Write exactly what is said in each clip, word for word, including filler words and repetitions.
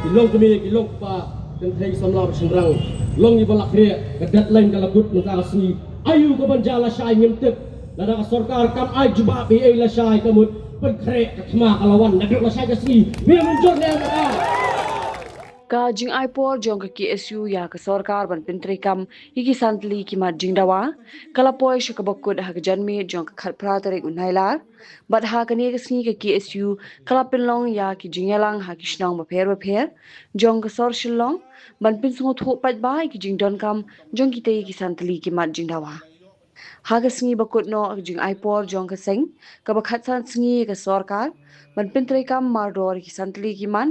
Ki long kmie, ki long kpa, kynthei samla bad shynrang, long iba la khreh, ka deadline ka la kut mynta ka sngi. Aïu ka ban jia lashai ngim tip. Lada ka sorkar kam ai jubab ei ei lashai, ka mut pynkhreh ka thma ka la wan naduh lashai ka sngi. Mia mynjur ne em ka? Ka jingai por jong ka K S U ïa ka sorkar ban pyntreikam ïa ki san tylli ki mat jingdawa ka la poi sha kaba kut ha ka janmiet jong ka khatphra tarik u Nailar. Bad ha kane ka sngi ka K S U ka la pynlong ïa ki jingïalang ha ki shnong bapher bapher jong ka sor Shillong ban pynsngewthuh paidbah ïa ki jingdonkam jong kitei ki san tylli ki mat jingdawa. Ha ka sngi ba kut noh ka jingai por jong ka seng kaba khatsan sngi ka sorkar ban pyntreikam mardor ki san tylli ki mat,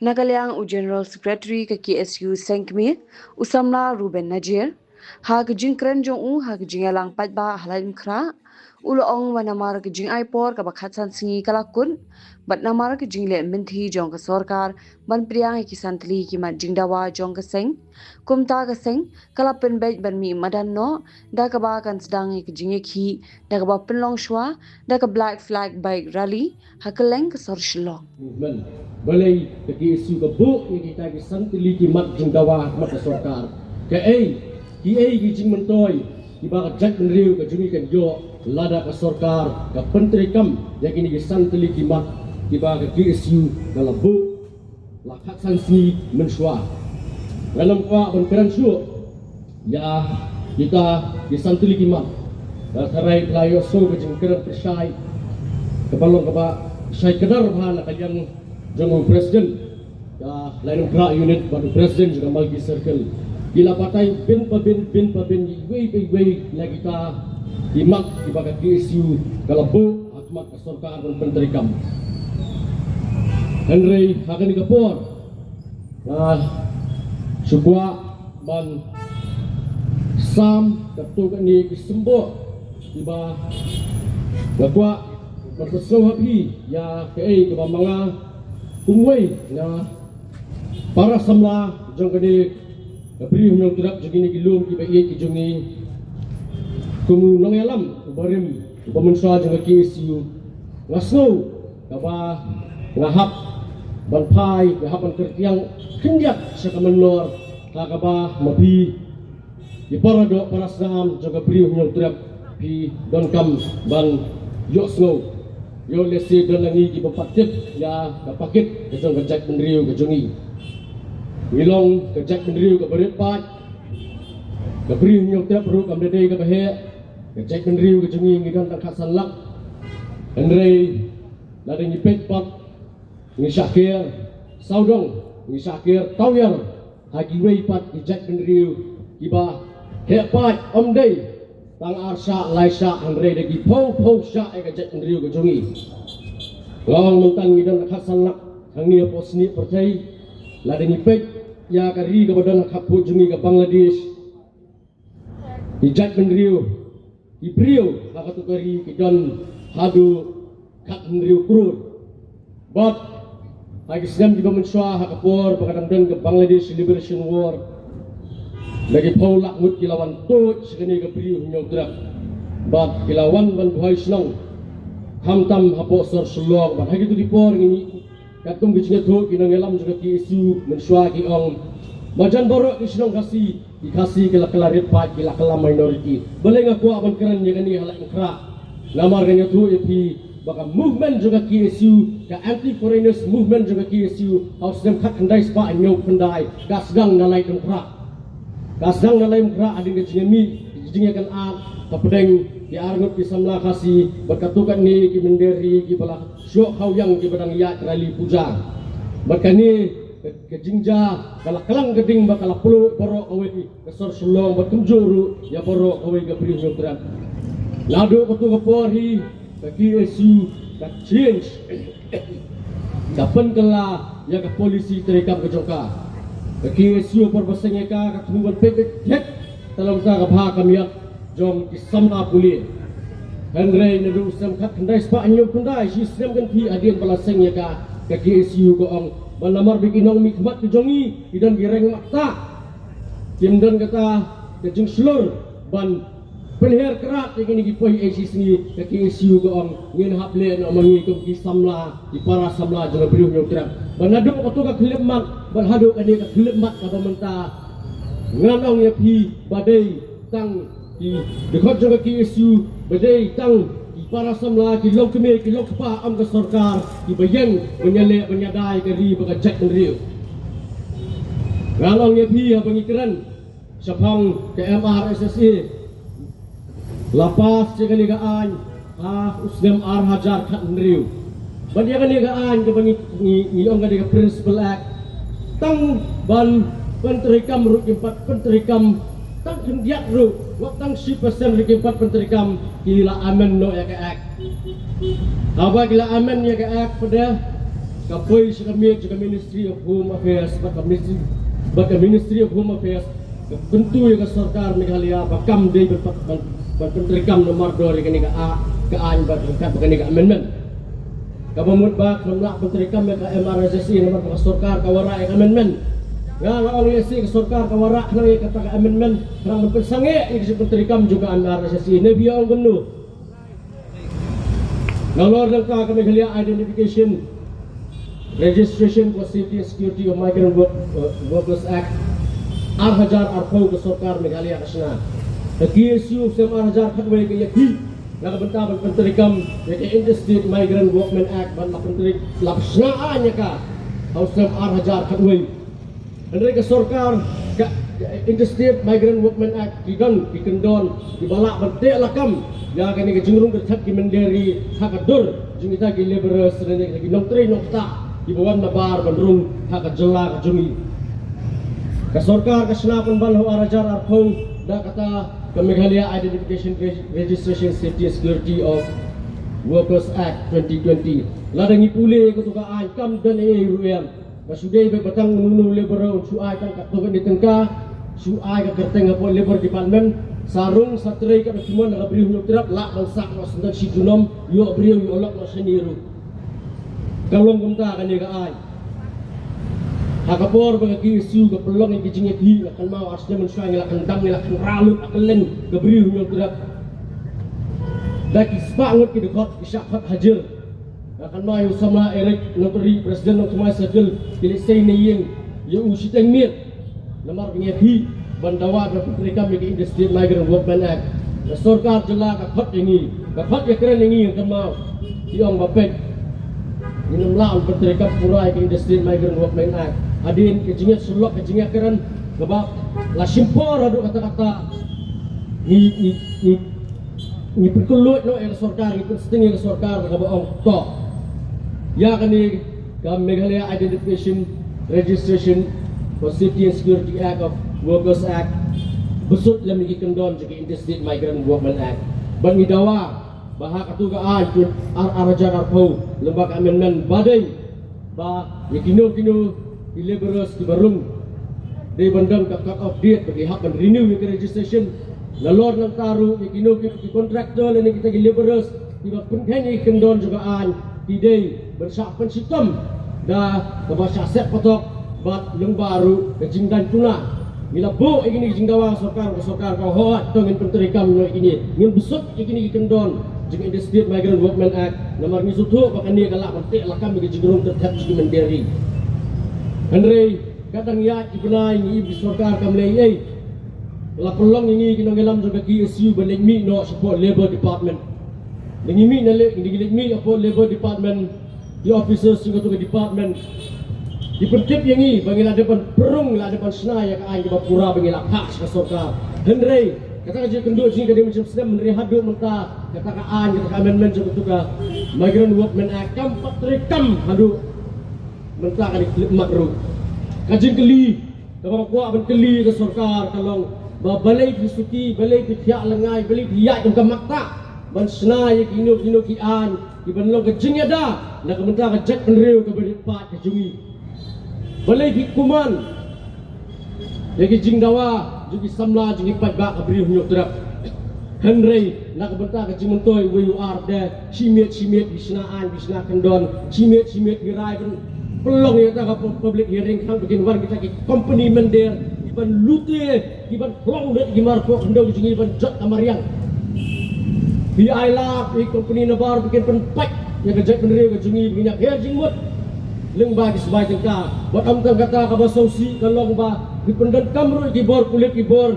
na ka liang u General Secretary ka K S U seng kmie, u samla Ruben Najir. Ha ka jingkren jong u ha ka jingïalang paidbah ha Laitumkhrah, u la ong ba namar ka jingai por kaba khatsan sngi ka la kut bad namar ka jingleh mynthi jong ka sorkar ban pdiang ïa ki san tylli ki mat jingdawa jong ka seng, kumta ka seng ka la pynbeit ban mih madan noh da kaba kan sdang ïa ka jingïakhih da kaba pynlong shuwa da ka Black Flag Bike Rally ha kylleng ka sor Shillong. Movement. Balei ka K S U ka buh ïa kita ki san tylli ki mat jingdawa ha khmat ka sorkar? Kaei, kiei ki jingmyntoi kiba ka jaitbynriew ka jong ngi kan ïoh lada ka sorkar ka pyntreikam ïa kine ki san tylli ki mat kiba ka K S U ka la buh la khatsan sngi mynshuwa. Ngan ym kwah ban kren shuh ïa kita ki san tylli ki mat. Nga tharai phi la ïohsngew ka jingkren pyrshah kaba long kaba shai kdar bha na ka liang jong u president ka Laitumkhrah unit bad u president jong ka Malki Circle. Ki la batai bin pa bin, bin pa bin, iwei pa iwei na kita ki mat kiba ka K S U ka la buh ha khmat ka sorkar ban pyntreikam. Hynrei ha kane ka por nga shu kwah ban sam katto katne ki symbol kiba nga kwah ban pynsngew ha phi ïa kaei kaba ma nga kum uwei na para samla jong kane ka Bri Hynñiewtrep, jong kine ki lum kiba ïeit ki jong ngi, kum u nongïalam uba rim uba mynshuwa jong ka K S U, nga sngew kaba nga hap ban phai, nga hap ban kyrkiang khyndiat sha ka mynnor ha kaba ma phi ki para doh para snam jong ka Bri Hynñiewtrep phi donkam ban ïohsngew. Ïoh lehse don na ngi kiba pat tip ïa ka pakit ka jong ka jaitbynriew ka jong ngi. Ngi long ka jaitbynriew kaba rit paid. Ka Bri Hynñiewtrep ruh kam da dei kaba heh. Ka jaitbynriew ka jong ngi ngi don tang khatsan lak. Hynrei lada ngi peit pat ngi shah ker sawdong, ngi shah ker tawiar ha kiwei pat ki jaitbynriew kiba heh paid, ym dei tang ar shah lai shah, hynrei da ki phew phew shah ïa ka jaitbynriew ka jong ngi. Nga ong mynta ngi don khatsan lak hangne hapoh snieh pyrthei. Lada ngi peit ïa ka ri kaba don ha khappud jong ngi ka Bangladesh, ki jaitbynriew, ki briew ha kato ka ri ki don haduh khathynriew klur. Bad ha ki snem kiba mynshuwa, ha ka por ba ka dang don ka Bangladesh Liberation War, da ki phew lak ngut ki la wan tuid sha kane ka Bri Hynñiewtrep bad ki la wan ban buhai shnong, khamtam hapoh sor Shillong. Bad ha kito ki por ngi, katkum ki jingïathuh ki nongïalam jong ka K S U mynshuwa ki ong, marjan baroh ki shnong Khasi, ki Khasi ki la kylla rit paid, ki la kylla minority. Balei nga kwah ban kren ïa kane ha Laitumkhrah? Namar ngan ïathuh ïa phi ba ka movement jong ka K S U, ka anti foreigners movement jong ka K S U, ha u snem khatkhyndai spah hynñiewphew khyndai ka sdang na Laitumkhrah. Ka sdang na Laitumkhrah hadien ka jingïamih, ka jingïakynad hapdeng ki arngut ki samla Khasi bad katto katne ki mynder ri kiba la shoh khaw ïang kiba dang ïaid rally puja. Bad kane ka, ka jingjia ka la klang ka ding bad ka la pluh baroh kawei ka sor Shillong bad kumjuh ruh ïa baroh kawei ka Bri Hynñiewtrep. Naduh kato ka por hi ka K S U ka change, ka pynkylla ïa ka policy treikam ka jong ka. Ka K S U ha por ba seng ïa ka, ka thmu ban peit beit tang namar ka bha ka miat jong ki samla pule. Hynrei naduh u snem khatkhyndai spah hynñiewphew khyndai, shi snem kynthih hadien ba la seng ïa ka, ka K S U ka ong ba namar ba ki nongmihkhmat ki jong ngi ki don ki reng maktah, kim don kata ka jingshlur ban Pynher krad ïa kine ki poi A C C ngi ka K S U ka ong ngin hap leh noh ma ngi kum ki samla, ki para samla jong ka briew Hynñiewtrep. Ba naduh kato ka khyllipmat bad haduh kane ka khyllipmat kaba mynta, ngan ong ïa phi ba dei tang ki dkhot jong ka K S U, ba dei tang ki para samla, ki longkmie, ki longkpa, ym ka sorkar, kiba ïeng ban ïaleh ban ïada ïa ka ri bad ka jaitbynriew. Ngan ong ïa phi haba ngi kren shaphang ka M R S S A, la pass ïa kane ka aiñ ha u snem ar hajar khathynriew. Bad ïa kane ka aiñ kaba ngi, ngi, ngi ong kane ka Principal Act, tang ban pyntreikam ruh kim pat pyntreikam, tang khyndiat ruh, wat tang shi percent ruh kim pat pyntreikam, ki la amend noh ïa ka Act. Haba ki la amend ïa ka Act pat, ka poi sha ka miet jong ka Ministry of Home Affairs, bad ka Ministry, bad ka Ministry of Home Affairs ka kyntu ïa ka sorkar Meghalaya ba kam dei ban pat, ban, ban pyntreikam namar dor ïa kane ka a-, ka aiñ bad ryngkat bad kane ka amendment. Kaba mut ba kam lah pyntreikam ïa ka M R S S A namar ba ka sorkar ka wanrah ïa ka amendment. Nga la ong ïa shi ka sorkar ka wanrah khnang ïa kata ka amendment, khnang ban pynsangeh ïa ka jingpyntreikam jong ka M R S S A. Ne phi ong kumno? Nalor nangta ka Meghalaya Identification, Registration for Safety and Security of Migrant Work, uh, Workers Act, ar hajar arphew ka sorkar Meghalaya ka shna. Ka K S U snem ar hajar khatwei ka ïakhih na ka bynta ban pyntreikam ïa ka Interstate Migrant Workmen Act, ban la pyntreikam, la shna aiñ ïa ka ha u snem ar hajar khatwei. Hynrei ka sorkar, ka, ka Interstate Migrant Workmen Act, ki don ki kyndon kiba lah ban teh lakam ïa kane ka jingrung kyrthep ki mynder ri ha ka dur jong kita ki labourers lane kita ki nongtrei nongktah kiba wan nabar ban rung ha ka jylla ka jong ngi. Ka sorkar ka shna pynban ha u ar hajar arphew da kata ka Meghalaya Identification Reg-, Registration Safety and Security of Workers Act twenty twenty. Lada ngi pule kato ka aiñ kam don ei ei ruh em. Ba shu dei ba tang uno uno u labourer un shu ai tang katto katne tyngka, shu ai ka kyrteng hapoh Labour Department, sa rung sa trei katba kumno na ka briew Hynñiewtrep, lah ban sah noh syndon shi junom, ïoh briew ïoh lok noh shane ruh. Ka long kumta kane ka aiñ. Ha ka por ba ka K S U ka pynlong ïa ka jingïakhih, la kynmaw ar snem mynshuwa ngi la kyndam, ngi la kynrad lut ha kylleng ka briew Hynñiewtrep. Da ki spah ngut ki dkhot ki shah khot hajir. Nga kynmaw ïa u samla Eric Nongkri, President Nongthymmai Circle, ki leit sei na ïing ïa u shiteng miet. Namar ba ngi ïakhih ban dawa ban pyntreikam ïa ka Interstate Migrant Workmen Act. Ka sorkar jylla ka khot ïa ngi, ka khot ïakren ïa ngi, nga kynmaw. Ki ong ba peit, ngin ym lah ban pyntreikam pura ïa ka Interstate Migrant Workmen Act. Hadien ka jingïasyllok, ka jingïakren kaba la shim por haduh katta katta. Ngi, ngi, ngi Ngi pynkylluid noh ïa ka sorkar, ngi pynsting ïa ka sorkar kaba ong to. Ïa kane ka Meghalaya Identification Registration for Safety and Security Act of Workers Act, bsut lem ïa ki kyndon jong ka Interstate Migrant Workmen Act. Bad ngi dawa ba ha kato ka aiñ ar, ar hajar arphew lyngba ka amendment ba dei ba ïa kino kino ki labourers kiba rung, dei ban don ka cut off date ba ki hap ban renew ïa ka registration. Nalor nangta ruh ïa kino kino ki contractor lane kita ki labourers kiba pynkheiñ ïa ki kyndon jong ka aiñ, ki dei ban shah pynshitom da kaba shah set patok bad lyngba ruh ka jingdaiñ puna. Ngi la buh ïa kine ki jingdawa ha sorkar, ka sorkar ka hoi, to ngin pyntreikam noh ïa kine, ngin bsut ïa kine ki kyndon jong ka Interstate Migrant Workmen Act. Namar ngi sngewthuh ba kane ka lah ban teh lakam ïa ka jingrung kyrthep jong ki mynder ri. Hynrei ka dang ïaid ki bnai ngi im, ka sorkar kam leh ei ei. La pynlong ïa ngi ki nongïalam jong ka K S U ba leit mih noh shapoh Labour Department. Da ngi mih na leh, da ngi leit mih shapoh Labour Department, ki officers jong kato ka department ki pyntip ïa ngi ba ngi la dep ban pynrung, la dep ban shna ïa ka aiñ kaba pura ba ngi la phah sha ka sorkar. Hynrei kata ka jingkynduh jong ngi ka dei mynshem snem, hynrei haduh mynta kata ka aiñ, kata ka amendment jong kato ka Migrant Workmen Act kam pat treikam haduh mynta, ka dei khyllipmat ruh. Ka jingkylli kaba nga kwah ban kylli ka sorkar ka long ba balei phi suki, balei phi thiah lyngngai, balei phi ïaid kum ka maktah ban shna ïa kino kino ki aiñ kiban long ka jingïada na ka bynta ka jaitbynriew kaba rit paid ka jong ngi. Balei phi kumne ïa ki jingdawa jong ki samla jong ki paidbah ka briew Hynñiewtrep? Hynrei na ka bynta ka jingmyntoi uwei u ar de, shi miet shi miet phi shna aiñ, phi shna kyndon, shi miet shi miet phi rai ban pynlong ïa kata ka pu-, public hearing khnang ba kin wan kita ki company mynder kiban lute, kiban pynlong lut ki mar poh khyndew jong ngi ban jot ka mariang. Phi ai lad ïa ki company nabar ba kin pynpait ïa ka jaitbynriew ka jong ngi ba ngin ïa her jingmut lyngba ki sbai tyngka. Bad ym tang kata, kaba sngewsih ka long ba phi pyndonkam ruh ïa ki bor pulit, ki bor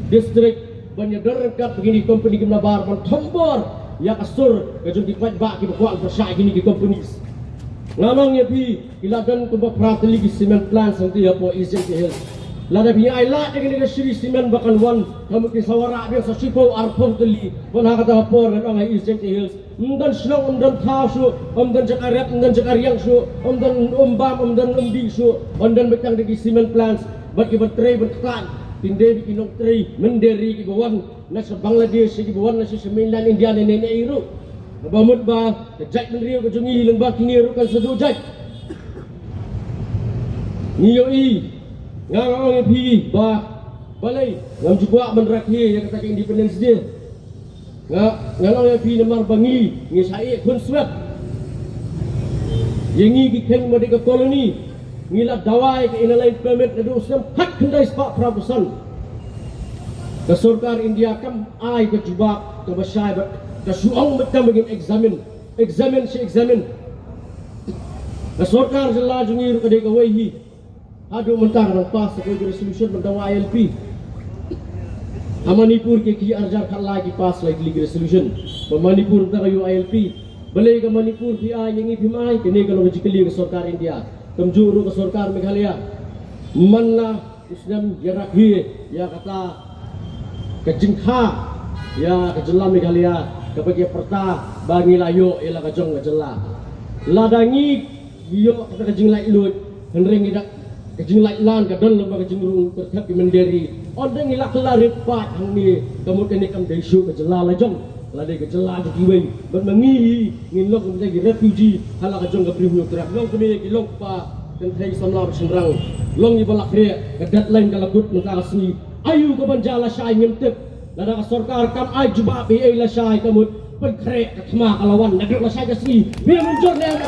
district ban ïadon ryngkat bad kine ki company kim nabar ban thombor ïa ka sur ka jong ki paidbah kiba kwah ban pyrshah ïa kine ki companies. Nga ong ïa phi, ki la don kumba phra tylli ki cement plants hangtei hapoh East Jaintia Hills. Lada phi ai lad ïa kane ka Shree Cement ba kan wan, ka mut ki sa wanrah biang sa shiphew arphew tylli ban ha kata ka por ngan ong ha East Jaintia Hills. Ym don shnong, ym don thaw shuh, ym don jaka rep, ym don jaka riang shuh, ym don um bam, ym don um dih shuh, ym don beit tang da ki cement plants bad kiban trei ban ktah. Tang dei beit ki nongtrei mynder ri kiba wan na sha Bangladesh, kiba wan na sha, sha mainland India ne ne ne ruh. Kaba mut ba ka jaitbynriew ka jong ngi lyngba kine ruh kan sa duh jait. Ngi ïohi, nga nga ong ïa phi ba balei ngam ju kwah ban rakhe ïa kata ka Independence Day. Nga nga ong ïa phi namar ba ngi ngi sa ïeh khun swet. Ïa ngi ki kheiñ ba dei ka colony, ngi la dawa ïa ka Inner Line Permit naduh u snem khatkhyndai spah phra phew san. Ka sorkar India kam ai ka jubab kaba shai bad ka shu ong beit kam ba ngin examine, examine shi examine. Ka sorkar jylla jong ngi ruh ka dei kawei hi. Haduh mynta ka dang pass sa kawei ka resolution ban dawa I L P. Ha Manipur ki, ki arjar khatlai ki pass lai tylli ki resolution. Ba Manipur mynta ka ïoh I L P. Balei ka Manipur phi ai, ïa ngi phim ai? Kane ka long ka jingkylli ka sorkar India. Kumjuh ruh ka sorkar Meghalaya. Man la u snem ïa rakhe ïa kata ka jingkha ïa ka jylla Meghalaya kaba ki pyrta ba ngi la ïoh ïa la ka jong ka jylla. Lada ngi ïoh kata ka jinglaitluid, hynrei ngi da ka jinglaitlan ka don lyngba ka jingrung kyrthep ki mynder ri. Ynda ngi la kylla rit paid hangne, ka mut kane kam dei shuh ka jylla la jong. Lada ka jylla jong kiwei, bad ma ngi hi ngin long kumta ki refugee ha la ka jong ka Bri u Hynñiewtrep. Long kumne ki long kpa kynthei samla bad shynrang. Long iba la khreh, ka deadline ka la kut mynta ka sngi. Aïu kaban jia lashai ngim tip. Lada ka sorkar kam ai jubab ei ei lashai, ka mut pynkhreh ka thma ka la wan naduh lashai ka sngi. Phi ïa mynjur ne em?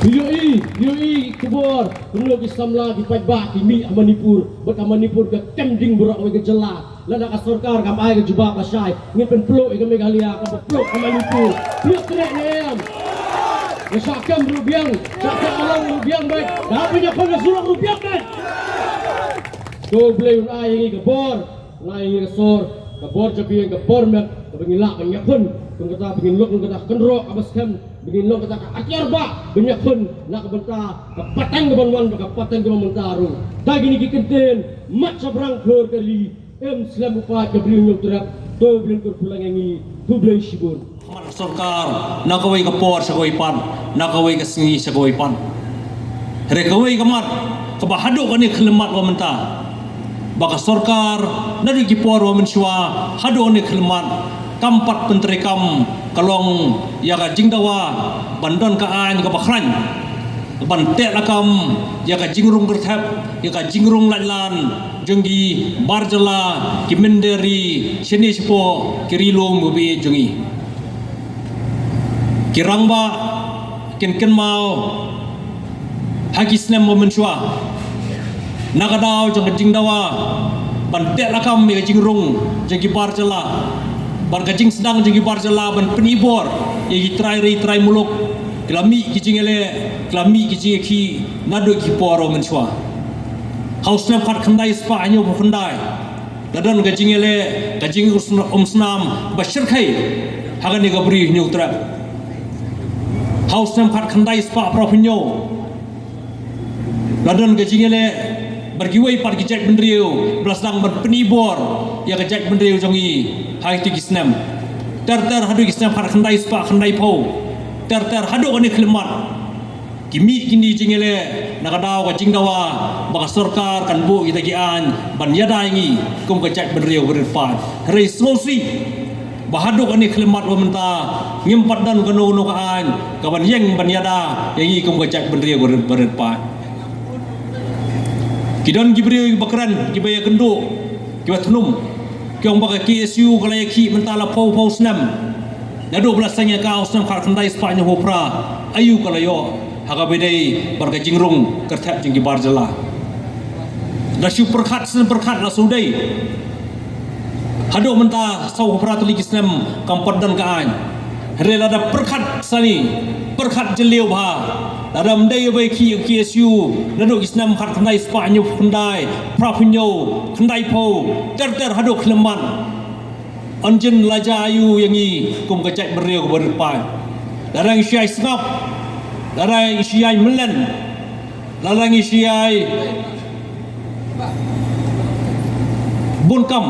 Phi ïohi, phi ïohi khubor kumno ki samla ki paidbah ki mih ha Manipur, bad ha Manipur ka kem ding baroh kawei ka jylla. Lada ka sorkar kam ai ka jubab lashai, ngin pynpluh ïa ka Meghalaya, kam pynpluh ka Manipur. Phi ïa treh ne em? Ka shah kem ruh biang, shah kem along ruh biang beit. Da pynïakhun ka surok ruh biang beit. To Blei un ai ïa ngi ka bor, un ai ïa ngi ka sor, ka bor jabieng, ka bor met, kaba ngin lah ban ïakhun. Kum kata ba ngin long kum kata ka kynroh kaba skhem, ba ngin long kata ka atiar bah ban ïakhun na ka bynta ka pateng kaban wan bad ka pateng kaba mynta ruh. Da kine ki kyntien, mat shaphrang khlur ka ri, em slem u paid ka Bri u Hynñiewtrep. To Blei un kyrkhu lang ïa ngi. To Blei shibun. Mat ka sorkar na kawei ka por sha kawei pat, na kawei ka sngi sha kawei pat. Hynrei kawei ka mat kaba haduh kane ka khyllipmat ba mynta, ba ka sorkar naduh ki por ba mynshuwa haduh kane ka khyllipmat kam pat pyntreikam, ka long ïa ka jingdawa ban don ka aiñ kaba khlaiñ, ban teh lakam ïa ka jingrung kyrthep, ïa ka jingrung laitlan jong ki bar jylla, ki mynder ri, shane shapoh ki ri lum ba ïeit jong ngi. Ki rangbah kin kynmaw ha ki snem ba mynshuwa na ka daw jong ka jingdawa ban teh lakam ïa ka jingrung jong ki bar jylla, bad ka jingsdang jong ki bar jylla ban pyni bor ïa ki trai ri trai muluk. Ki la mih ki jingïaleh, ki la mih ki jingïakhih naduh ki por ba mynshuwa. Ha u snem khatkhyndai spah hynñiewphew khyndai la don ka jingïaleh, ka jingumsnam ba shyrkhei ha kane ka Bri u Hynñiewtrep. Ha u snem khatkhyndai spah phraphew hynñiew la don ka jingïaleh bad kiwei pat ki jaitbynriew ba la sdang ban pyni bor ïa ka jaitbynriew jong ngi ha kito ki snem. Ter ter haduh ki snem khatkhyndai spah khyndaiphew, ter ter haduh kane ka khyllipmat, ki mih kine ki jingïaleh na ka daw ka jingdawa ba ka sorkar kan buh kita ki aiñ ban ïada ïa ngi kum ka jaitbynriew ba rit paid. Hynrei sngewsih ba haduh kane ka khyllipmat ba mynta ngim pat don kano kano ka aiñ kaban ïeng ban ïada ïa ngi kum ka jaitbynriew ba rit, ba rit paid. Ki don ki briew kiba kren, kiba ïakynduh, kiba thnum, ki ong ba ka K S U ka la ïakhih mynta la phew phew snem. Naduh ba la seng ïa ka ha u snem khatkhyndai spah hynñiewphew phra, aïu ka la ïoh ha kaba ïadei bad ka jingrung kyrthep jong ki bar jylla? La shu pyrkhat snem pyrkhat la shu dei. Haduh mynta saw phra tylli ki snem kam pat don ka aiñ. Hynrei lada pyrkhat sani, pyrkhat jylliew bha, lada ym dei ba ki K S U naduh ki snem khatkhyndai spah hynñiewphew khyndai, phraphew hynñiew, khyndaiphew, ter ter haduh khyllipmat, yn jin lajah aiu ïa ngi kum ka jaitbynriew kaba rit paid? Lada ngi shu ïai sngap, lada ngi shu ïai mlien, lada ngi shu ïai bun kam,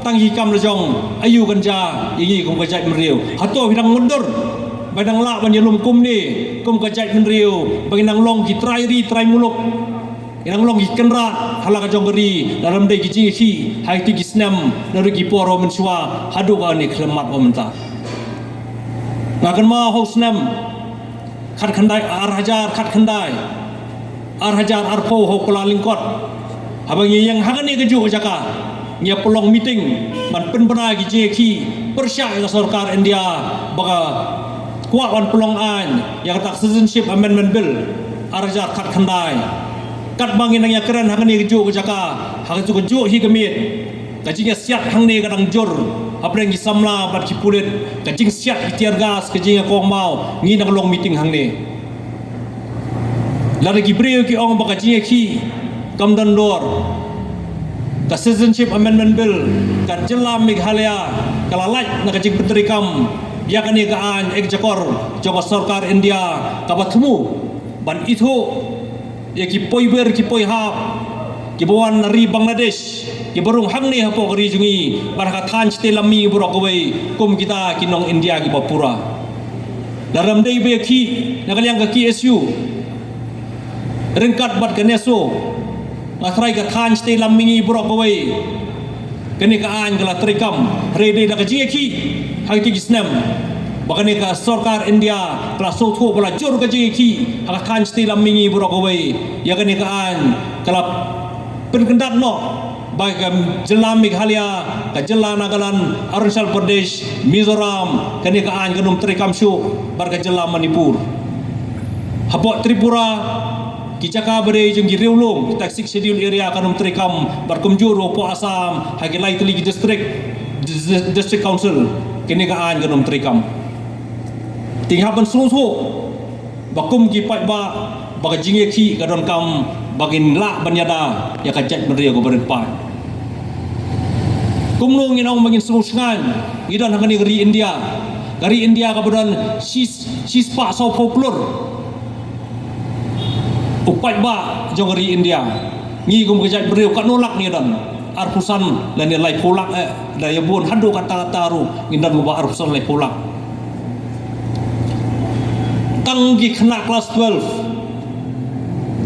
tang ki kam la jong, aiu kan jia ïa ngi kum ka jaitbynriew? Hato ngi dang mutdur ba ngi dang lah ban ïalum kumne kum ka jaitbynriew, ba ngi dang long ki trai ri trai muluk, ngi dang long ki kynrad ha la ka jong ka ri, lada ym dei ki jingïakhih ha kito ki snem, naduh ki por ba mynshuwa haduh kane ka khyllipmat ba mynta? Nga kynmaw ha u snem khatkhyndai, ar hajar khatkhyndai, ar hajar arphew, ha u Kyllalyngkot, haba ngi ïeng ha kane kajuh ka jaka, ngi ïa pynlong meeting ban pynbna ki jingïakhih pyrshah ïa ka sorkar India ba ka kwah ban pynlong aiñ ïa kata ka Citizenship Amendment Bill ar hajar khatkhyndai. Katba ngi nang ïakren ha kane kajuh ka jaka, ha kajuh kajuh hi ka miet, ka jingïasiat hangne ka dang jur hapdeng ki samla bad ki pulit, ka jingsiat ki tear gas, ka jingïakongmaw, ngi nang long meeting hangne. Lada ki briew ki ong ba ka jingïakhih kam don dor, ka Citizenship Amendment Bill, ka jylla Meghalaya ka la lait na ka jingpyntreikam ïa kane ka aiñ ek jakor jong ka sorkar India kaba thmu ban ithuh ïa ki poiber ki poihap kiba wan na ri Bangladesh, kiba rung hangne hapoh ka ri jong ngi, bad ha ka thaiñ shatei lam mihngi baroh kawei kum kita ki nong India kiba pura. Lada ym dei ba ïakhih na ka liang ka K S U ryngkat bad ka NESO, nga tharai ka thaiñ shatei lam mihngi baroh kawei kane ka aiñ ka la treikam. Hynrei dei da ka jingïakhih ha kito ki snem ba kane ka sorkar India ka la sngewthuh ba la jur ka jingïakhih ha ka thaiñ shatei lam mihngi baroh kawei ïa kane ka aiñ, ka la pynkyndat noh ba ka jylla Meghalaya, ka jylla Nagaland, Arunachal Pradesh, Mizoram, kane ka aiñ kan ym treikam shuh, bad ka jylla Manipur. Hapoh Tripura, ki jaka ba dei jong ki riewlum, kita ki Sixth Schedule area, kan ym treikam, bad kumjuh ruh hapoh Assam ha ki lai tylli ki district, dis-, district council, kane ka aiñ kan ym treikam. Te ngi hap ban sngewthuh ba kum ki paidbah, ba ka jingïakhih ka donkam ba ngin lah ban ïada ïa ka jaitbynriew kaba rit paid. Kumno ngin ong ba ngin sngewshngaiñ? Ngi don ha kane ka ri India, ka ri India kaba don shi, shispah sawphew klur u paidbah jong ka ri India. Ngi kum ka jaitbynriew katno lak ngi don? Arphew san lane laiphew lak, eh, da ïa bun haduh katta katta ruh ngin don kumba arphew san laiphew lak. Tang ki khynnah klas twelve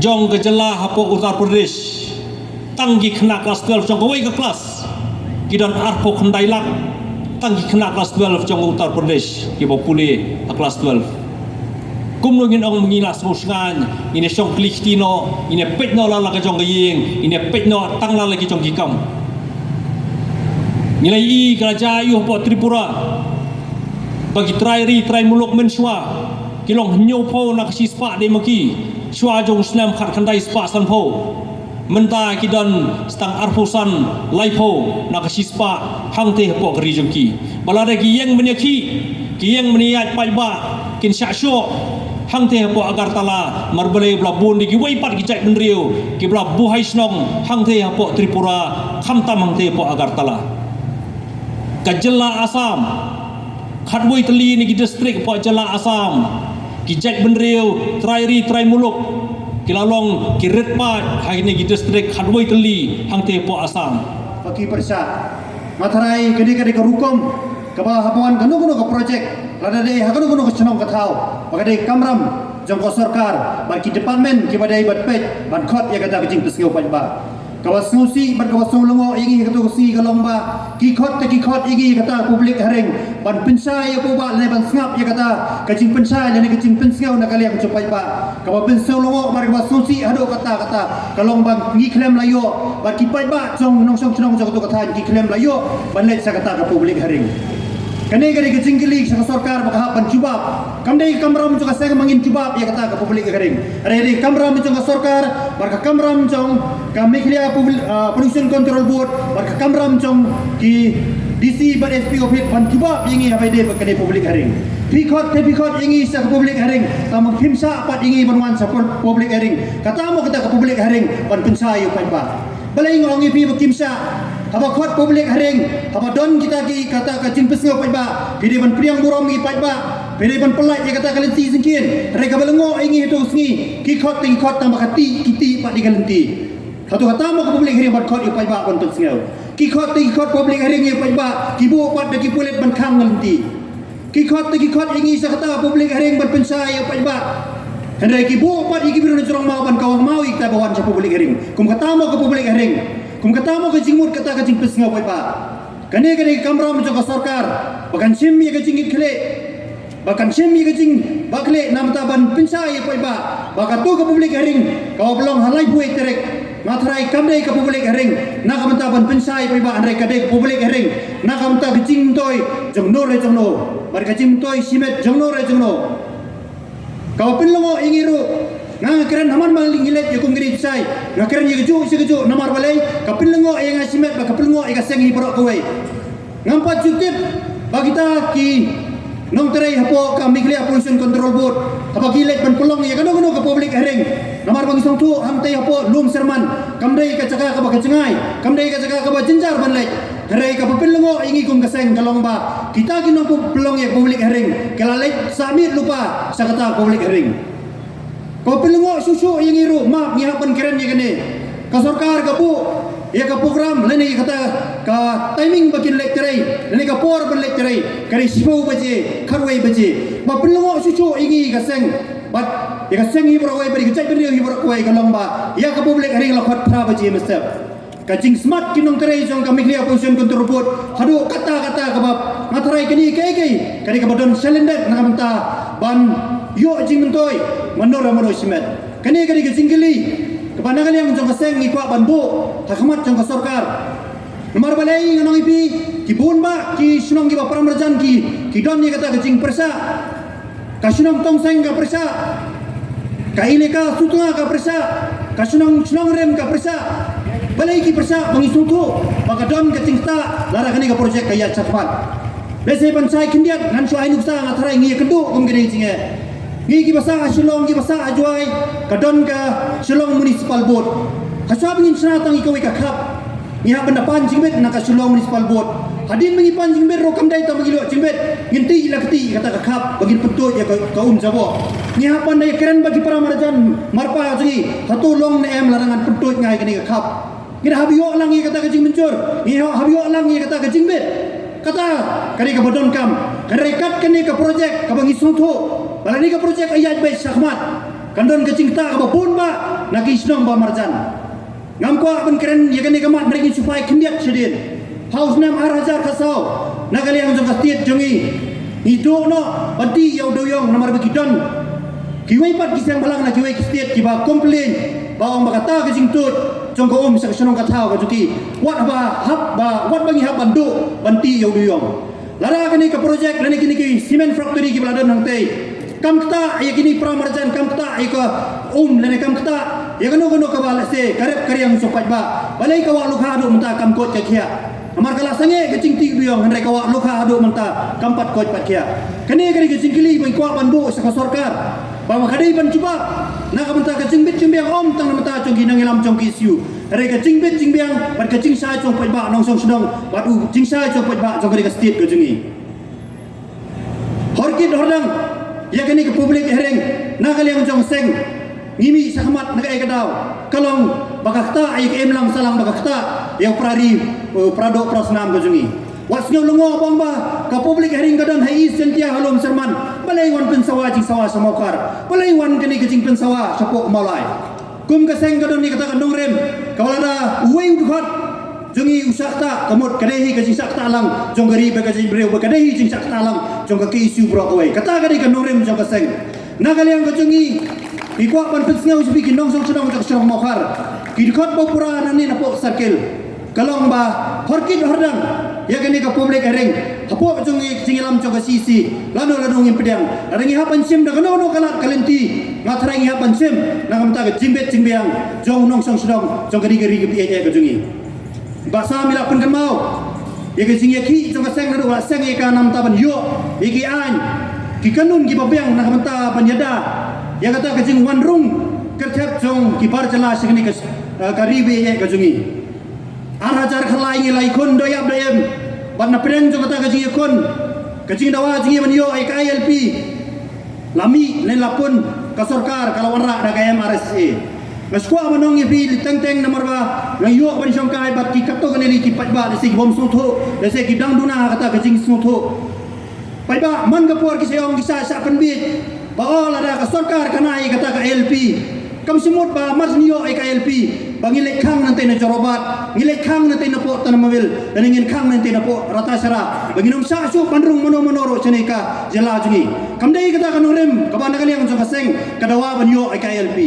jong ka jylla hapoh Uttar Pradesh, tang ki khynnah klas twelve jong kawei ka klas ki don arphew khyndai lak. Tang ki khynnah klas twelve jong Uttar Pradesh kiba pule ha klas twelve. Kumno ngin ong ba ngi la sngewshngaiñ, ngin ïa shong kli kti noh, ngin ïa peit noh la la ka jong ka ïing, ngin ïa peit noh tang la la ki jong ki kam? Ngi la ïohi ka la jia aiu hapoh Tripura ba ki trai ri trai muluk mynshuwa ki long hynñiewphew na ka shispah dei ma ki, shuwa jong u snem khatkhyndai spah sanphew. Mynta ki don tang arphew san, laiphew na ka shispah hangtei hapoh ka ri jong ki. Ba lada ki ïeng ban ïakhih, ki ïeng ban ïaid paidbah, kin shah shoh hangtei hapoh Agartala, namar balei? Ba la bun de kiwei pat ki jaitbynriew kiba la buhai shnong hangtei hapoh Tripura, khamtam hangtei hapoh Agartala. Ka jylla Assam, khatwei tylli na ki district hapoh jylla Assam, ki jaitbynriew trai ri trai muluk ki la long ki rit paid ha kine ki district khatwei tylli hangtei hapoh Assam. Ba ki pyrshah, nga tharai kane ka dei ka rukom kaba haba wan kano kano ka project, lada dei ha kano kano ka shnong ka thaw, ba ka dei kamram jong ka sorkar bad ki department kiba dei ban peit ban khot ïa kata ka jingpynsngew paidbah. Kaba sngewsih bad kaba sngewlyngngoh ïa ngi ha kato ka sngi ka long ba ki khot te ki khot ïa ngi ha kata ka public hearing ban pynshai ïa u paidbah lane ban sngap ïa kata ka jingpynshai lane ka jingpynsngew na ka liang jong u paidbah. Kaba pynsngewlyngngoh bad kaba sngewsih haduh katta katta ka long ba ngi khlem la ïoh, bad ki paidbah jong nongshong shnong jong kato ka thaiñ ki khlem la ïoh ban leit sha kata ka public hearing. Kane ka dei ka jingkylli sha ka sorkar ba ka hap ban jubab. Kam dei ka kamram jong ka seng ba ngin jubab ïa kata ka public hearing. Hynrei ka dei ka kamram jong ka sorkar bad ka kamram jong ka Meghalaya Publi-, ah, Pollution Control Board bad ka kamram jong ki D C bad S P office ban jubab ïa ngi haba ïadei bad kane public hearing. Phi khot te phi khot ïa ngi sha ka public hearing, tang ba phim shah pat ïa ngi ban wan sha pub-, public hearing. Kata mo kata ka public hearing ban pynshai ïa u paidbah. Balei nga ong ïa phi ba kim shah? Haba khot public hearing, haba don kita ki kata ka jingpynsngew paidbah, phi dei ban pdiang burom ïa paidbah, phi dei ban pyllait ïa kata ka lynti syngkien. Hynrei kaba lyngngoh ïa ngi hato ka sngi, ki khot te ki khot tang ba ka tih ki tih pat ïa ka lynti. Hato kata mo ka public hearing ban khot ïa u paidbah ban pynsngew? Ki khot te ki khot public hearing ïa u paidbah, ki buh pat da ki pulit ban khang ka lynti. Ki khot te ki khot ïa ngi sha kata public hearing ban pynshai ïa u paidbah. Hynrei ki buh pat ïa ki briew na jrong maw ban kawang maw ïa kita ba wan sha public hearing. Kum kata mo ka public hearing? Kum kata mo ka jingmut kata ka jingpynsngew paidbah? Kane ka dei ka kamram jong ka sorkar ba kan shim ïa ka jingkitkhlieh, ba kan shim ïa ka jingbakhlieh na bynta ban pynshai ïa u paidbah ba kato ka public hearing kaba pynlong ha laiphew tarik Nga tharai kam dei ka public hearing na ka bynta ban pynshai paidbah, hynrei ka dei ka public hearing na ka bynta ka jingmyntoi jong no re jong no bad ka jingmyntoi shimet jong no re jong no. Kaba pynlyngngoh ïa ngi ruh, nga nga kren ha man ba ngi leit ïa kum kine ki shai, nga kren ïa kajuh sha kajuh namar balei, ka pynlyngngoh ïa nga shimet bad ka pynlyngngoh ïa ka seng hi baroh kawei. Ngam pat ju tip ba kita ki nongtrei hapoh ka Meghalaya Pollution Control Board haba ki leit ban pynlong ïa kano kano ka public hearing. Namar ba ngi sngewthuh hangtei hapoh Lum Syrman kam dei ka jaka kaba ka jngai, kam dei ka jaka kaba jynjar ban leit. Hynrei kaba pynlyngngoh ïa ngi kum ka seng ka long ba kita ki nongpynlong ïa ka public hearing ki la leit sah miet lypa sha kata ka public hearing. Ko pynlyngngoh shuh shuh ïa ngi ruh, map ngi hap ban kren ïa kane. Ka sorkar ka buh ïa ka program lane ïa kata ka timing ba kin leit trei lane ka por ban leit trei, ka dei shiphew baje, khatwei baje. Ba pynlyngngoh shuh shuh ïa ngi ka seng, bad ïa ka seng hi baroh kawei, bad ïa ka jaitbynriew hi baroh kawei, ka long ba ïa ka public hearing la khot phra baje mynstep. Ka jingsmat ki nongtrei jong ka Meghalaya Pollution Control Board haduh katta katta kaba nga tharai kane kaei kaei ka dei kaba don shalyndet na ka bynta ban ïoh jingmyntoi mano re mano shimet. Kane ka dei ka jingkylli kaba na ka liang jong ka seng ngi kwah ban buh ha khmat jong ka sorkar. Namar balei ngan ong ïa phi, ki bun bah ki shnong kiba para marjan ki, ki don ïa kata ka jingpyrshah. Ka shnong Tongseng ka pyrshah, ka Elaka Sutnga ka pyrshah, ka shnong Shnongrim ka pyrshah. Balei ki pyrshah? Ba ngi sngewthuh ba ka don ka jingktah lada kane ka projek ka ïaid shakhmat. Lehse ban shai khyndiat ngan shu ai nuksa, nga tharai ngi ïakynduh kum kane ka jingeh. Ngi kiba sah ha Shillong, kiba sah ha Jowai, ka don ka Shillong Municipal Board. Ka shwa ba ngin shna tang ïa kawei ka khap, ngi hap ban da pan jingbit na ka Shillong Municipal Board. Hadien ba ngi pan jingbit ruh kam dei tang ba ngi ïoh jingbit, ngin tih la ka tih kata ka khap ba ngin pyntuid ïa ka, ka um jaboh. Ngi hap ban da ïakren bad ki para marjan marpa jong ngi, hato long ne em lada ngan pyntuid ngai kane ka khap. Ngi da hap ïoh lang ïa kata ka jingmynjur, ngi hap ïoh lang ïa kata ka jingbit. Kata ka dei kaba donkam. Hynrei kat kane ka projek kaba ngi sngewthuh ba lada kane ka projek ka ïaid beit shakhmat, kan don ka jingktah kaba bun bah na ki shnong ba marjan. Ngam kwah ban kren ïa kane ka mat, hynrei ngin shu phai khyndiat shadien. Ha u snem ar hajar khatsaw, na ka liang jong ka state jong ngi, ngi duh noh ban tih ïa u dewïong namar ba ki don kiwei pat ki seng bhalang na kiwei ki state kiba complain ba ong ba kata ka jingtuid jong ka um sha ka shnong ka thaw ka jong ki, wat ba hap ba, wat ba ngi hap ban duh ban tih ïa u dewïong. Lada kane ka projek lane kine ki cement factory kiba la don hangtei kam ktah ïa kine para marjan, kam ktah ïa ka um lane kam ktah ïa kano kano kaba lehse ka rep ka riang jong u paidbah, balei ka wah lukha haduh mynta kam koit ka khiah? Namar ka la sangeh ka jingtih dewïong, hynrei ka wah lukha haduh mynta kam pat koit pat khiah. Kane ka dei ka jingkylli ba ngi kwah ban buh sha ka sorkar, ba ka dei ban jubab na ka bynta ka jingbit jingbiang, ym tang na bynta jong ki nongïalam jong ki S U. Hynrei ka jingbit jingbiang bad ka jingshai jong u paidbah nongshong shnong bad u jingshai jong u paidbah jong kane ka state ka jong ngi. Hor kit hor dang ïa kane ka public hearing na ka liang jong ka seng, ngi mih shakhmat na kaei ka daw? Ka long ba ka ktah ïa ka imlang sahlang, ba ka ktah ïa u para ri, u para doh para snam ka jong ngi. Wat sngew lyngngoh ba ong ba ka public hearing ka don ha East Jaintia ha Lum Syrman. Balei wan pynsawa jingsawa sha Mawkhar? Balei wan kane ka jingpynsawa shapoh Mawlai? Kum ka seng ka don ïa kata ka nongrim kaba lada uwei u dkhot jong ngi u shah ktah, ka mut ka dei hi ka jingshah ktah lang jong ka ri bad ka jaitbynriew, bad ka dei hi jingshah ktah lang jong ka K S U baroh kawei. Kata ka dei ka nongrim jong ka seng. Na ka liang ka jong ngi, ngi kwah ban pynsngew sha phi ki nongshong shnong jong ka shnong Mawkhar, ki dkhot ba pura nangne napoh circle. Ka long ba hor kit hor dang ïa kane ka public hearing hapoh jong ngi, ka jingïalam jong ka C E C. Lano lano ngin pdiang, lada ngi hap ban shim da kano kano ka lad ka lynti, nga tharai ngi hap ban shim na ka bynta ka jingbit jingbiang jong u nongshong shnong jong kane ka ri ka phi ïa ka jong ngi. Bah Sam, ngi la pynkynmaw ïa ka jingïakhih jong ka seng naduh la seng ïa ka namar ban ïoh ïa ki aiñ, ki kanun kiba biang na ka bynta ban ïada ïa kata ka jingwan rung kyrthep jong ki bar jylla sha kane ka, eh, ka ri ba ïeit ka jong ngi. Ar hajar khatlai ngi la ïakhun da ïap da im bad na pdeng jong kata ka jingïakhun, ka jingdawa jong ngi ban ïoh ïa ka I L P la mih ne la pun, ka sorkar ka la wanrah da ka M R S S A. Nga sngewkwah ban ong ïa phi teng teng namar ba nga ïoh ban shongkai bad ki katto katne ki paidbah, lehse ki bym sngewthuh, lehse ki dang duna kata ka jingsngewthuh. Paidbah, man ka por ki sa ong ki sa shah pynbeit ba, oh, lada ka sorkar kan ai kata ka I L P, kam shym mut ba mar shu ïoh ïa ka I L P ba ngi leit khang nangtei na Jorabat, ngi leit khang nangtei na poh Tanah Mawil, lane ngin khang nangtei na poh Ratacherra, ba ngin ym shah shuh ban rung mano mano ruh shane ka jylla jong ngi. Kam dei kata ka nongrim kaba na ka liang jong ka seng ka dawa ban ïoh ïa ka I L P,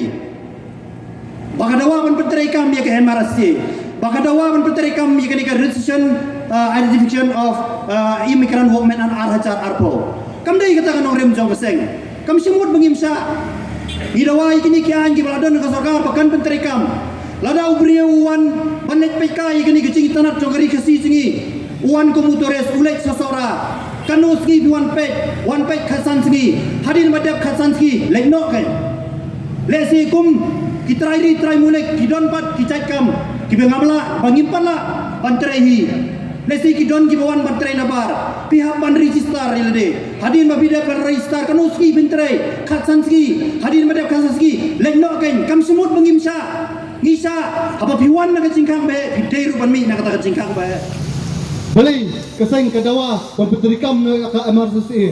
ba ka dawa ban pyntreikam ïa ka M R S S A, ba ka dawa ban pyntreikam ïa kane ka registration, uh, identification of, uh, immigrant workmen ar hajar arphew. Kam dei kata ka nongrim jong ka seng. Kam shym mut ba ngim shah. Ngi dawa ïa kine ki aiñ kiba la don ka sorkar ba kan pyntreikam. Lada u briew u wan ban leit peit kai ïa kane ka jingitynnad jong ka ri Khasi jong ngi, u wan kum u tourist, u leit sha Sohra. Katno sngi phi wan peit? Wan peit khatsan sngi. Hadien ba dep khatsan sngi, leit noh kein. Lehse kum ki trai ri trai muluk, ki don pat ki jait kam kiba ngam lah, ba ngim pat lah ban trei hi. Lehse ki don kiba wan ban trei nabar. Phi hap ban register ïa lade. Hadien ba phi dep ban register, katno sngi phin trei? Khatsan sngi. Hadien ba dep khatsan sngi, leit noh kein. Kam shym mut ba ngim shah. Ngi shah, haba phi wan na ka jingkhang ba heh, phi dei ruh ban mih na kata ka jingkhang ba heh. Balei ka seng ka dawa ban pyntreikam ïa ka M R S S A?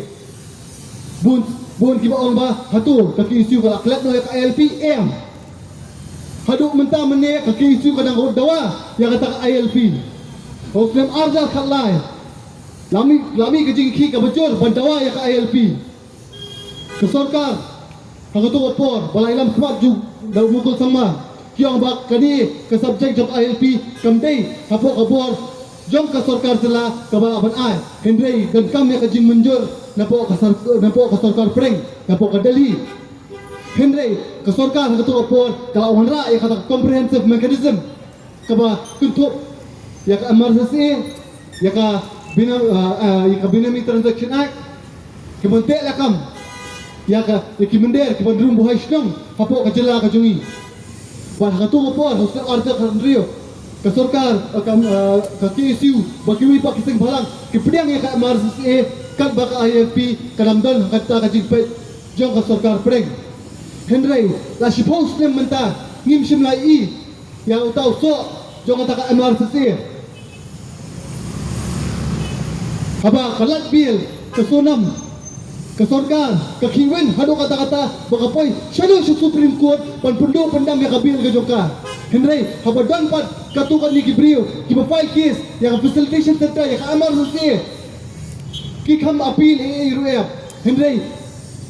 Bun, bun kiba ong ba hato ka K S U ka la klet noh ïa ka I L P? Em. Haduh mynta mynne ka K S U ka dang dawa ïa kata ka I L P. Ha u snem ar hajar khatlai la mih, la mih ka jingkhih kaba jur ban dawa ïa ka I L P. Ka sorkar ha kato ka por ba la ïalam khmat ju da u Mukul Sangma, ki ong ba kane ka subject jong I L P kam dei hapoh ka bor jong ka sorkar jylla kaba lah ban ai, hynrei donkam ïa ka jingmynjur napoh ka sor-, napoh ka sorkar pdeng, napoh ka Delhi. Hynrei ka sorkar ha kato ka por ka la wanrah ïa kata ka comprehensive mechanism kaba kynthup ïa ka M R S S A, ïa ka Bina-, ah, ah, ïa ka Benami Transaction Act, kiban teh lakam ïa ka, ïa ki mynder kiban rung buhai shnong hapoh ka jylla ka jong ngi. Bad ha kato ka por, ha u snem ar hajar khathynriew, ka sorkar, ah, ka, ah, ka K S U bad kiwei pat ki seng bhalang ki pdiang ïa ka M R S S A, katba ka I L P ka dang don ha kata ka jingpeit jong ka sorkar pdeng. Hynrei la shiphew snem mynta ngim shym la ïohi ïa uta u soh jong kata ka M R S S A. Haba ka lait bail ka Sonam, ka sorkar ka khih win haduh katta katta ba ka poi shaduh sha Supreme Court ban pynduh pyndam ïa ka bail ka jong ka. Hynrei haba don pat katto katne ki briew kiba file case ïa ka Facilitation Centre, ïa ka M R S S A, ki kham appeal ei ei ruh em. Hynrei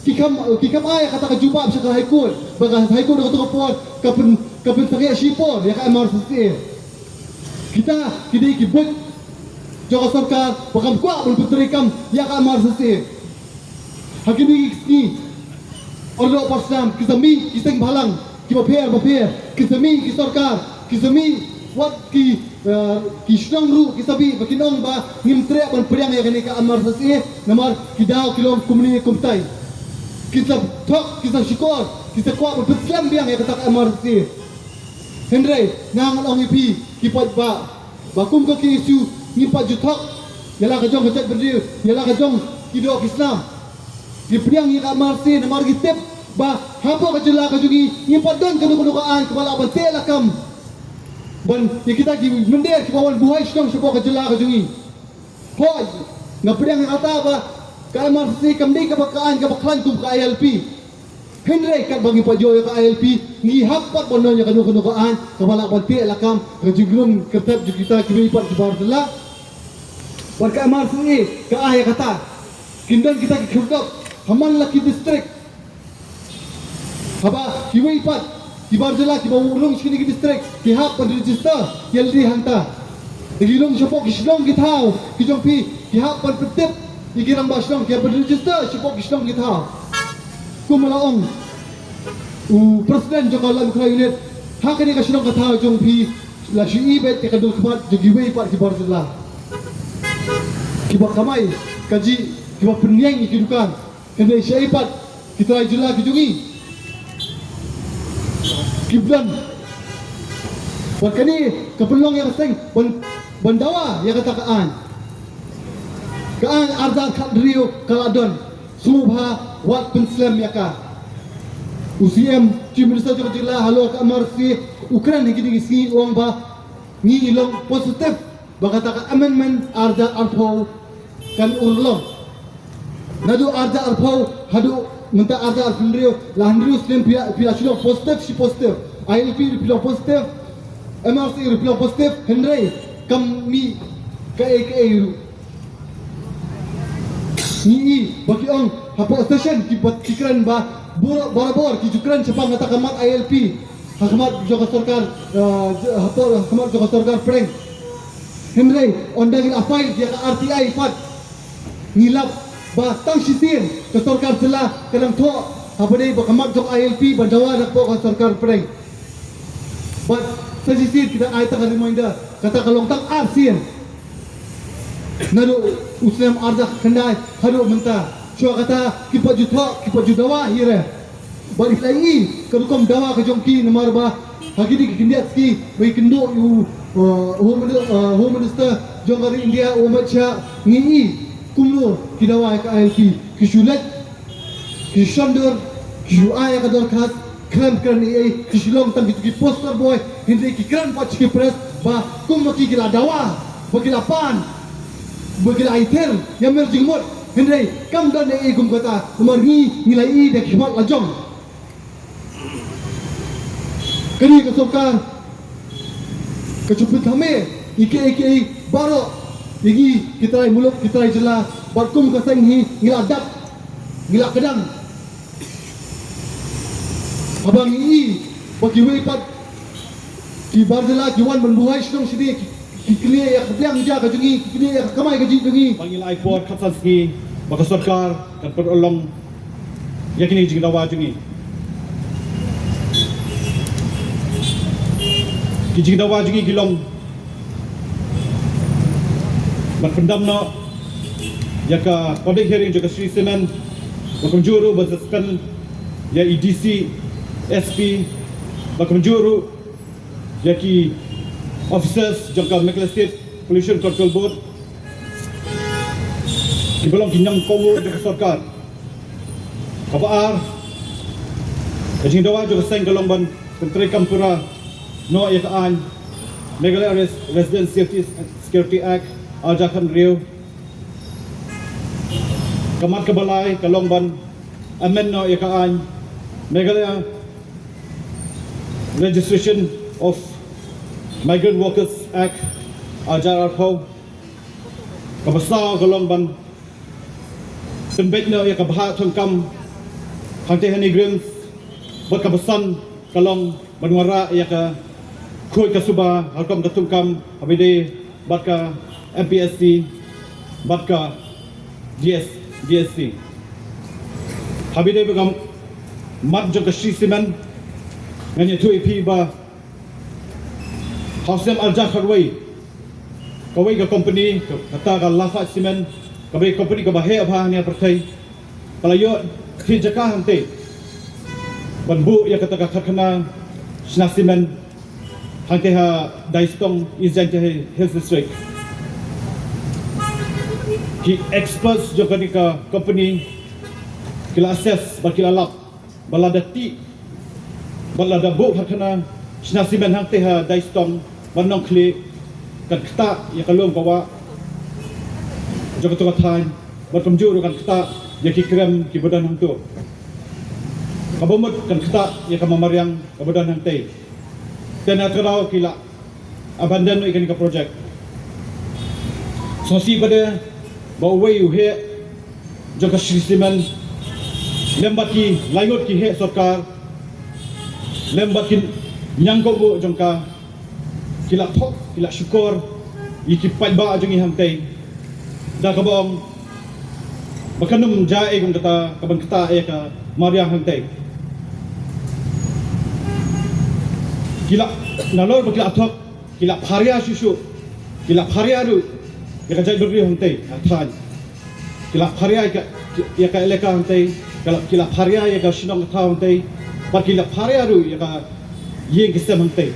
ki kham, ki kham ai kata ka jubab sha ka High Court, ba ka High Court ha kato ka por ka pyn, ka pynsangeh shipor ïa ka M R S S A. Kita ki dei ki buit jong ka sorkar ba kam kwah ban pyntreikam ïa ka M R S S A. Ha kine ki sngi, arngut parsnam, ki sa mih ki seng bhalang kiba pher bapher, ki sa mih ki sorkar, ki sa mih wat ki, eh, ki shnong ruh ki sa mih, ba kin ong ba ngim treh ban pdiang ïa kane ka M R S S A namar ki daw ki long kumne kumtai. Ki sa thok, ki sa shukor, ki sa kwah ban pynslem biang ïa kata ka M R S S A. Hynrei nga ngan ong ïa phi ki paidbah ba kum ka K S U ngim pat ju thok ïa la ka jong ka jaitbynriew, ïa la ka jong ki doh ki snam. Ngi pdiang ïa ka M R S S A namar ngi tip ba hapoh ka jylla ka jong ngi ngim pat don kano kano ka aiñ kaba lah ban teh lakam ban ïa kita ki mynder kiba wan buhai shnong shapoh ka jylla ka jong ngi. Hooid, nga pdiang ïa kata ba ka M R S S A kam dei kaba ka aiñ kaba khlaiñ kum ka I L P. Hynrei katba ngi pat ïoh ïa ka I L P, ngi hap pat ban don ïa kano kano ka aiñ kaba lah ban teh lakam ka jingrung kyrtep jong kita kiwei pat ki bar jylla. Bad ka M R S S A ka ai ïa kata. Kin don kita ki khyrdop ha man la ki district. Haba kiwei pat ki bar jylla kiba rung sha kine ki district ki hap ban register ïa lade hangta. Da ki rung shapoh ki shnong ki thaw ki jong phi, ki hap ban pyntip ïa ki rangbah shnong, ki hap ban register shapoh ki shnong ki thaw. Kum la ong u president jong ka Laitumkhrah Unit, ha kane ka shnong ka thaw jong phi la shu i beit ïa ka dulkhmat jong kiwei pat ki bar jylla. kiba kamai kajih, kiba pynïeng ïa ki dukan. Hynrei shaei pat ki trai jylla ki jong ngi? Ki blan. Bad kane ka pynlong ïa ka seng ban, ban dawa ïa kata ka aiñ. Ka aiñ ar hajar khathynriew ka la don. Sngewbha wat pynslem ïa ka. U C M, Chief Minister jong ka jylla, halor ka M R C, u kren ha kine ki sngi, u ong ba ngi long positive ba kata ka amendment ar hajar arphew kan urlong. Naduh ar hajar arphew haduh mynta ar hajar arphew hynriew, la hynriew snem phi la, phi la shu long positive shi positive. I L P phi long positive, M R C phi long positive, hynrei kam mih kaei kaei ruh. Ngi i ba ki ong hapoh session ki ba, ki kren ba bor-, barabor ki ju kren shaphang kata ka mat I L P ha khmat jong ka sorkar, eh, hapoh, ha khmat jong ka sorkar pdeng. Hynrei ynda ngi la file ïa ka R T I pat, ngi lap ba tang shisien ka sorkar jylla ka dang thoh ha ba dei ba ka mat jong I L P ban dawa na ka sorkar pdeng. Bad sa shisien ki dang ai tang ka reminder, kata ka long tang ar sien. Naduh u snem ar hajar khyndai haduh mynta. Shuwa kata ki pat ju thoh, ki pat ju dawa hi re. Bad i la i ka rukom dawa ka jong ki, namar ba ha kine ki khyndiat sngi ba i kynduh u, uh, Home Mini-, uh, Home Minister jong ka ri India, u Amit Shah, ngi i kumno ki dawa ïa ka I L P. Ki shu leit, ki shu shon dur, ki shu ai ïa ka dorkhas, khlem kren ei ei, ki shu long tang ki, ki poster boy, hynrei ki kren pat sha ki press ba kum ma ki ki la dawa, ba ki la pan, ba ki la ïathir ïa mer jingmut, hynrei kam don ei ei kum kata, namar ngi, ngi la i da ki khmat la jong. Kane ka sorkar ka shu pynthame ïa kiei kiei baroh, ïa ngi ki trai muluk, ki trai jylla, bad kum ka seng hi ngi la dap, ngi la kdang. Haba ngi i ba kiwei pat ki bar jylla ki wan ban buhai shnong shane, ki, ki kylli ïa ka pliang ja ka jong ngi, ki kylli ïa ka kamai kajih jong ngi. Ba ngi la ai por khatsan sngi ba ka sorkar kan pynurlong ïa kine ki jingdawa jong ngi. Ki jingdawa jong ngi ki long ban pyndam noh ïa ka public hearing jong ka Shree Cement, bad kumjuh ruh ban suspend ïa i D C, S P, bad kumjuh ruh ïa ki officers jong ka Meghalaya State Pollution Control Board, kiba long ki nongkohnguh jong ka sorkar. Kaba ar, ka jingdawa jong ka seng ka long ban pyntreikam pura noh ïa ka aiñ Meghalaya Res-, Resident Safety and Security Act ar hajar khathynriew. Ka mat kaba lai ka long ban amend noh ïa ka aiñ Meghalaya Registration of Migrant Workers Act ar hajar arphew. Kaba saw ka long ban pynbeit noh ïa ka bhah thungkam hangtei ha NEIGRIHMS, bad kaba san ka long ban wanrah ïa ka khuid ka suba ha rukom ka thungkam, haba ïadei bad ka M P S C bad ka D S, D S C. Haba ïadei bad ka mat jong ka Shree Cement, ngan ïathuh ïa phi ba ha u snem ar hajar khatwei, kawei ka company, ka, kata ka Lafarge Cement, kawei ka company kaba heh bha ha ïing ha pyrthei, ka la ïoh thied jaka hangtei ban buh ïa kata ka karkhana shna cement hangtei ha Daistong, East Jaintia Hills District. Ki experts jong kane ka company ki la assess bad ki la lap ba lada tih, ba lada buh karkhana shna cement hangtei ha Daistong bad Nongkhlieh, kan ktah ïa ka lum ka wah jong kato ka thaiñ, bad kumjuh ruh kan ktah ïa ki krem kiba don hangto. Kaba mut kan ktah ïa ka mariang kaba don hangtei. Te na kata ka daw ki la abandon ïa kane ka project. Sngewsih pat ba uwei u heh jong ka Shree Cement lem bad ki laingut ki heh sorkar lem bad ki ñiangkohnguh jong ka, ki la thok, ki la shukor ïa ki paidbah jong ngi hangtei, da kaba ong ba kan ym jia ei kum kata kaban ktah ïa ka mariang hangtei. Ki la, nalor ba ki la thok, ki la pharia shuh shuh, ki la pharia ruh, Ïa ka jaitbynriew hangtei ha thaiñ. Ki la pharia ïa ka, ïa ka elaka hangtei, ki la, ki la pharia ïa ka shnong ka thaw hangtei, bad ki la pharia ruh ïa ka ïing ka sem hangtei.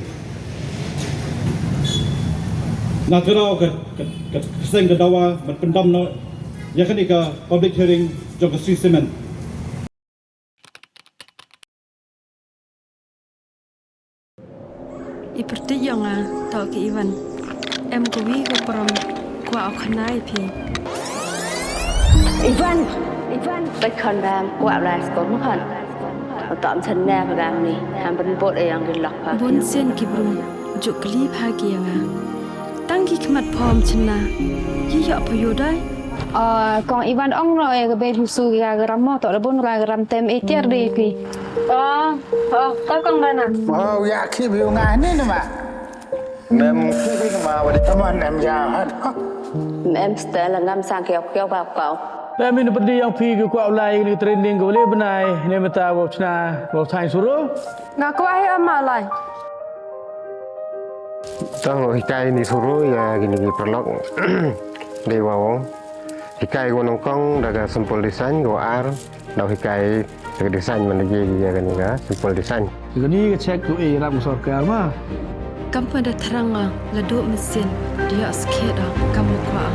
Nga kyrpad ka, ka, ka, ka seng ka dawa ban pyndam noh ïa kane ka public hearing jong ka Shree Cement. I pyrthei ïa nga, to ki Ivan. Em kawi ka param kwah u khana ïa phi. Ivan! Ivan! Peit khon bam, kwah lai sko ma khon. Uta am chen ne pa gam ni, ham ban bot e yang ki lok pa. Bun sien ki briew, juk kli pha ki ïa nga. Tang ki khmat phom chen na, yi ïa pha yu dai. Ah, kong Ivan ong no e ka be bisu ki ka gram mo, to da bun ra gram tem e tiar de ki. Oh, oh, ka kong bana. Oh, ïa ki bi nga ni na ma. Mem ki bi ma wa di. Come on, em ja hat. Mem stel ngam sang kiau kiau ka kau. Mem in pyrdi yang phi ki kwah lai ni training ko le bnai ne meta wa chna wa thaiñ suru. Nga kwah hi ama lai. Tang hikai ni suru ïa kini ki paralok. Dei wa wong. Hikai ko nyngkong da ka simple design ko ar. Dau hikai ka design man lagi ïa kane ka simple design. Kane ka check tu eh ram sorkar ma. Kam pynda thrang nga la duk mesin dia skhet ah kam kwah.